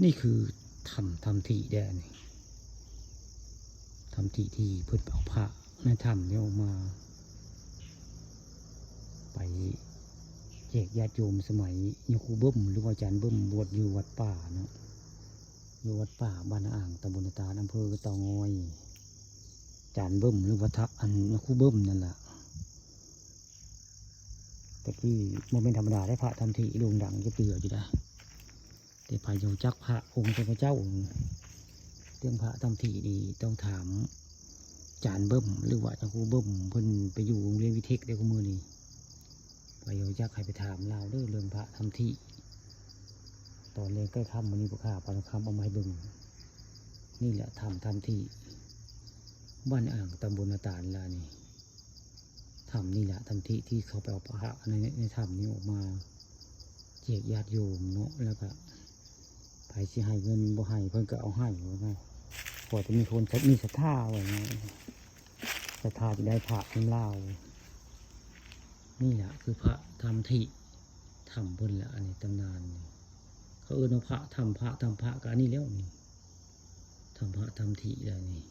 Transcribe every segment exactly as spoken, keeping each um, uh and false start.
นี่คือถ้ำ ถ้ำที่แดน ถ้ำที่ ที่เพิ่นเอาพระในถ้ำนี้ออกมา ไปแจกญาติโยมสมัยยาคูเบิ้ม หรือว่าอาจารย์เบิ้มบวชอยู่วัดป่าเนาะ อยู่วัดป่าบ้านอ่าง ตำบลนาตาล อำเภอเต่างอย อาจารย์เบิ้ม หรือว่าทะ อันยาคูเบิ้มนั่นแหละ แต่กี้บ่แม่นธรรมดาได้ พระถ้ำที่โด่งดังจะเตืออยู่ได้ แต่ไผรู้จักพระองค์เจ้า เรื่องพระถ้ำที่นี่ต้องถามอาจารย์เบิ้ม หรือว่าอาจารย์ครูเบิ้ม เพิ่นไปอยู่โรงเรียนวิเทคได้คุมื้อนี้ ไผรู้จักให้ไปถามลาวเด้อ เรื่องพระถ้ำที่ ตอนแลงใกล้ค่ำมื้อนี้ ผู้ข้าปานคำเอามาให้เบิ่ง นี่แหละถ้ำ ถ้ำที่ บ้านอ่าง ตำบลนาตาลล่ะนี่ ถ้ำนี่แหละ ถ้ำที่ ที่เขาไปเอาพระใน ในถ้ำนี้ออกมาแจกญาติโยมเนาะ แล้วก็ไผสิให้เงินบ่ให้ เพิ่นก็เอาให้ว่าซั่น ขอแต่มีคนมีศรัทธาว่าซั่น ศรัทธาจะได้พระนำลาว นี่แหละคือพระถ้ำที่ ถ้ำเพิ่นละ อันนี้ตำนานนี่ เขาเอิ้นว่าพระถ้ำ พระถ้ำ พระก็อันนี้แล้วนี่ ถ้ำพระถ้ำที่แล้วนี่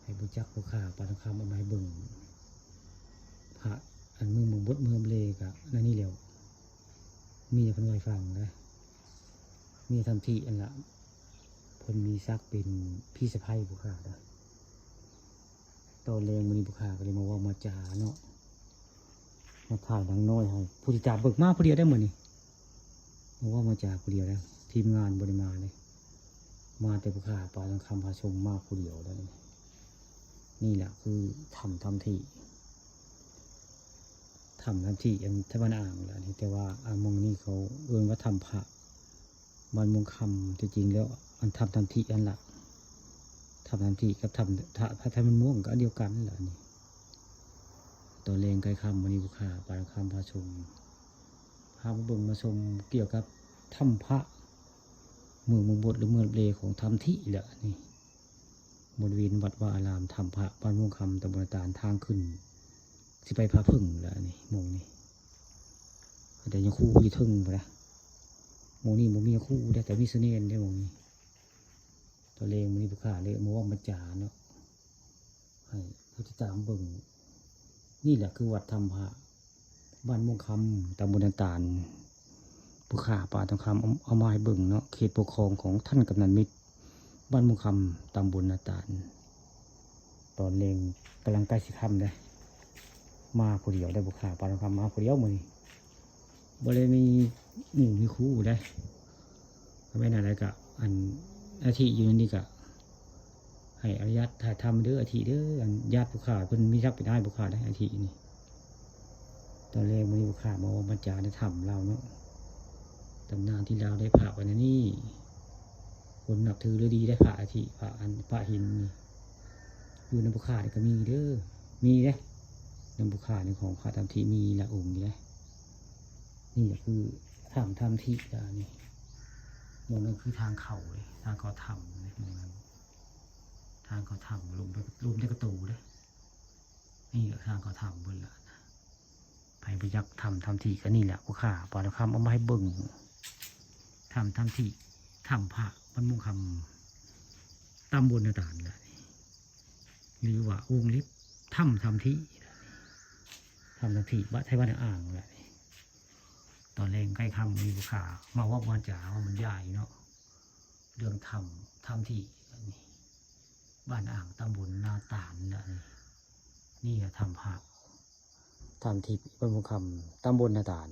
ให้ผู้จักผู้ข้าปานคำเอามาให้เบิ่ง พระอันเมืองบดเมืองเลกะนั่นนี่แล้ว มีแต่เพิ่นเว้าให้ฟังนะ มีถ้ำที่อันละ เพิ่นมีศักดิ์เป็นพี่สะใภ้ผู้ข้านะ ตอนแลงมื้อนี้ผู้ข้าก็เลยมาเว้ามาจาเนาะ มาถ่ายหนังน้อยให้ผู้ติดตามเบิ่ง มาผู้เดียวได้มื้อนี้ มาเว้ามาจาผู้เดียวได้ ทีมงานบ่ได้มาเลย มาแต่ผู้ข้าปานคำพาชม มาผู้เดียวได้ นี่แหละคือถ้ำ ถ้ำที่ ถ้ำ ถ้ำที่ อัน ถ้ำบ้านอ่างล่ะนี่ แต่ว่า อ่า หม่องนี้เขาเอิ้นว่าถ้ำพระ บ้านม่วงคำ ที่จริงแล้ว อันถ้ำ ถ้ำที่ อันละ ถ้ำ ถ้ำที่ กับถ้ำ ถ้ำ พระธาตุบ้านม่วงก็อันเดียวกันนั่นแหละนี่ ตอนแลงใกล้ค่ำมื้อนี้ผู้ข้าปานคำพาชม พามาเบิ่งมาชมเกี่ยวกับถ้ำพระ เมืองบงบด หรือเมืองลับแลของถ้ำที่แหละนี่ บริเวณวัดวาอาราม ถ้ำพระ บ้านม่วงคำ ตำบลนาตาล ทางขึ้น สิไปผาผึ้งแล้วนี่ หม่องนี้ แต่ยังคูอยู่เทิงพุ้นนะ หม่องนี้บ่มีคูได้ แต่มีเสน่ห์ได้หม่องนี้ ตอนแลงมื้อนี้ผู้ข้าเลยมาเว้ามาจาเนาะ ให้ผู้ติดตามเบิ่ง นี่แหละคือวัดถ้ำพระ บ้านม่วงคำ ตำบลนาตาล ผู้ข้าปานคำเอา เอามาให้เบิ่งเนาะ เขตปกครองของท่านกำนันมิตร บ้านม่วงคำ ตำบลนาตาล ตอนแลงกำลังใกล้สิค่ำเด้ มาผู้เดียวได้ ผู้ข้าปานคำมาผู้เดียวมื้อนี้ บ่ได้มีหมู่มีคู่เด้ ก็แม่นอะไรก็ อัน อาทิอยู่นี่ก็ ให้อนุญาตถ่ายทำเด้อ อาทิเด้อ อันญาติผู้ข้าเพิ่นมีศักดิ์เป็นอ้ายผู้ข้าได้ อาทินี่ ตอนแลงมื้อนี้ผู้ข้ามาเว้ามาจาในถ้ำลาวเนาะ ตำนานที่ลาวได้พระไว้ในนี่ คนนับถือหรือดีได้พระอาทิ พระอัน พระหินนี่ อยู่นำผู้ข้านี่ก็มีเด้อ มีเด้ นำผู้ข้านี่ของพระถ้ำที่มีละองค์นี่เด้ นี่ก็คือถ้ำ ถ้ำที่ละนี่ หม่องนั้นคือทางเข้าเลย ทางเข้าถ้ำเลย หม่องนั้น ทางเข้าถ้ำ ลงไป ลงไปกระตูเด้ นี่ก็ทางเข้าถ้ำเพิ่นละนะ ไผบ่จักถ้ำ ถ้ำที่ก็นี่แหละ ผู้ข้าปานคำเอามาให้เบิ่ง ถ้ำ ถ้ำที่ ถ้ำพระ บ้านม่วงคำ ตำบลนาตาลละนี่ หรือว่าวงเล็บ ถ้ำ ถ้ำที่ ถ้ำ ถ้ำที่ บ้าน ไทบ้านอ่างละนี่ ตอนแลงใกล้ค่ำมีผู้ข้ามาเว้ามาจาว่ามันยายเนาะ เรื่องถ้ำ ถ้ำที่ บ้านอ่าง ตำบลนาตาลละนี่ นี่ก็ถ้ำพระ ถ้ำที่ บ้านม่วงคำ ตำบลนาตาล